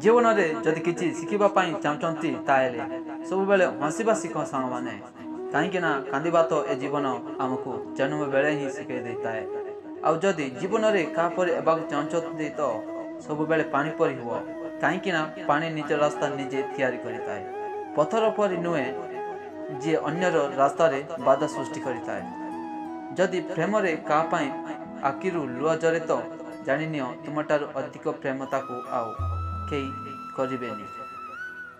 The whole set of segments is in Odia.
ଜୀବନରେ ଯଦି କିଛି ଶିଖିବା ପାଇଁ ଚାହୁଁଛନ୍ତି, ତାହେଲେ ସବୁବେଳେ ହସିବା ଶିଖ ସାଙ୍ଗମାନେ, କାହିଁକି ନା କାନ୍ଦିବା ତ ଏ ଜୀବନ ଆମକୁ ଜନ୍ମ ବେଳେ ହିଁ ଶିଖେଇ ଦେଇଥାଏ। ଆଉ ଯଦି ଜୀବନରେ କାହା ପରି ହେବାକୁ ଚାହୁଁଛନ୍ତି ତ ସବୁବେଳେ ପାଣି ପରି ହୁଅ, କାହିଁକି ନା ପାଣି ନିଜ ରାସ୍ତା ନିଜେ ତିଆରି କରିଥାଏ, ପଥର ପରି ନୁହେଁ ଯିଏ ଅନ୍ୟର ରାସ୍ତାରେ ବାଧା ସୃଷ୍ଟି କରିଥାଏ। ଯଦି ପ୍ରେମରେ କାହା ପାଇଁ ଆଖିରୁ ଲୁହ ଝରେ ତ ଜାଣିନିଅ ତୁମଠାରୁ ଅଧିକ ପ୍ରେମ ତାକୁ ଆଉ କେହି କରିବେନି।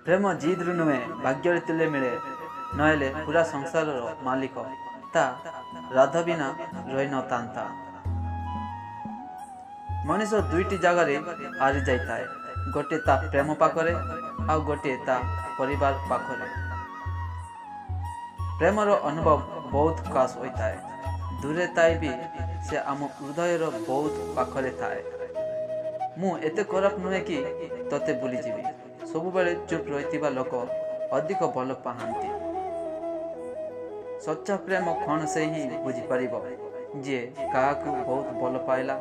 ପ୍ରେମ ଜିଦ୍ରୁ ନୁହେଁ, ଭାଗ୍ୟରେ ଥିଲେ ମିଳେ, ନହେଲେ ପୁରା ସଂସାରର ମାଲିକ ତା ରାଧା ବିନା ରହିନଥାନ୍ତା। ମଣିଷ ଦୁଇଟି ଜାଗାରେ ହାରି ଯାଇଥାଏ, ଗୋଟେ ତା ପ୍ରେମ ପାଖରେ ଆଉ ଗୋଟିଏ ତା ପରିବାର ପାଖରେ। ପ୍ରେମର ଅନୁଭବ ବହୁତ ଖାସ୍ ହୋଇଥାଏ। ଦୂରେ ଥାଇ ବି ସେ ଆମ ହୃଦୟର ବହୁତ ପାଖରେ ଥାଏ। ମୁଁ ଏତେ ଖରାପ ନୁହେଁ କି ତୋତେ ଭୁଲିଯିବି। ସବୁବେଳେ ଚୁପ୍ ରହିଥିବା ଲୋକ ଅଧିକ ଭଲ ପାଆନ୍ତି। ସଚ୍ଚା ପ୍ରେମ କ'ଣ ସେ ହିଁ ବୁଝିପାରିବ ଯିଏ କାହାକୁ ବହୁତ ଭଲ ପାଇଲା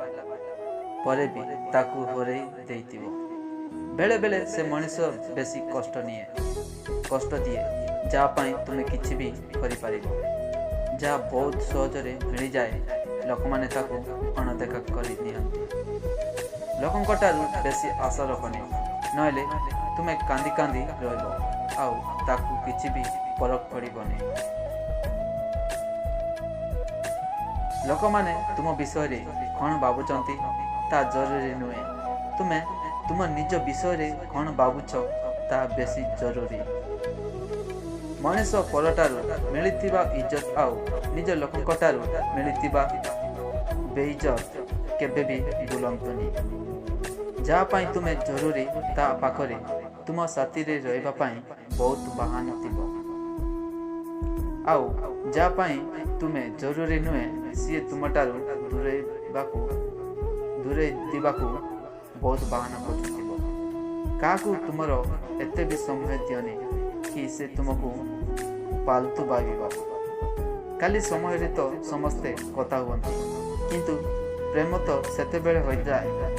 ପରେ ବି ତାକୁ ହରେଇ ଦେଇଥିବ। ବେଳେବେଳେ ସେ ମଣିଷ ବେଶୀ କଷ୍ଟ ଦିଏ ଯାହା ପାଇଁ ତୁମେ କିଛି ବି କରିପାରିବ। ଯାହା ବହୁତ ସହଜରେ ମିଳିଯାଏ, ଲୋକମାନେ ତାକୁ ଅଣଦେଖା କରିନିଅନ୍ତି। ଲୋକଙ୍କ ଠାରୁ ବେଶୀ ଆଶା ରଖନି, ନହେଲେ ତୁମେ କାନ୍ଦି କାନ୍ଦି ରହିବ ଆଉ ତାକୁ କିଛି ବି ଫରକ ପଡ଼ିବନି। ଲୋକମାନେ ତୁମ ବିଷୟରେ କ'ଣ ଭାବୁଛନ୍ତି ତାହା ଜରୁରୀ ନୁହେଁ, ତୁମେ ତୁମ ନିଜ ବିଷୟରେ କ'ଣ ଭାବୁଛ ତାହା ବେଶୀ ଜରୁରୀ। ମଣିଷ ପରଠାରୁ ମିଳିଥିବା ଇଜ୍ଜତ ଆଉ ନିଜ ଲୋକଙ୍କ ଠାରୁ ମିଳିଥିବା ବେଇଜ୍ଜତ କେବେ ବି ଭୁଲନ୍ତୁନି। ଯାହା ପାଇଁ ତୁମେ ଜରୁରୀ ତା ପାଖରେ ତୁମ ସାଥିରେ ରହିବା ପାଇଁ ବହୁତ ବାହାନା ଥିବ, ଆଉ ଯାହା ପାଇଁ ତୁମେ ଜରୁରୀ ନୁହେଁ ସିଏ ତୁମଠାରୁ ଦୂରେଇ ଯିବାକୁ ବହୁତ ବାହାନା ଖୋଜୁଥିବ। କାହାକୁ ତୁମର ଏତେ ବି ସମୟ ଦିଅନି କି ସେ ତୁମକୁ ଫାଲତୁ ଭାବିବ। ଖାଲି ସମୟରେ ତ ସମସ୍ତେ କଥା ହୁଅନ୍ତି, କିନ୍ତୁ ପ୍ରେମ ତ ସେତେବେଳେ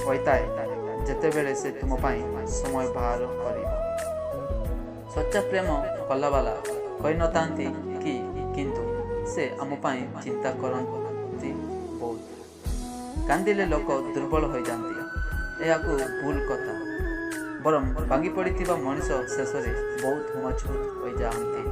ହୋଇଥାଏ ଯେତେବେଳେ ସେ ତୁମ ପାଇଁ ସମୟ ବାହାର କରିବ। ସଚ୍ଚା ପ୍ରେମ କଲାବାଲା କହିନଥାନ୍ତି କି, କିନ୍ତୁ ସେ ଆମ ପାଇଁ ଚିନ୍ତା କରନ୍ତି ବହୁତ। କାନ୍ଦିଲେ ଲୋକ ଦୁର୍ବଳ ହୋଇଯାନ୍ତି, ଏହାକୁ ଭୁଲ କଥା। ବରଂ ଭାଙ୍ଗି ପଡ଼ିଥିବା ମଣିଷ ଶେଷରେ ବହୁତ ମଜବୁତ ହୋଇଯାଆନ୍ତି।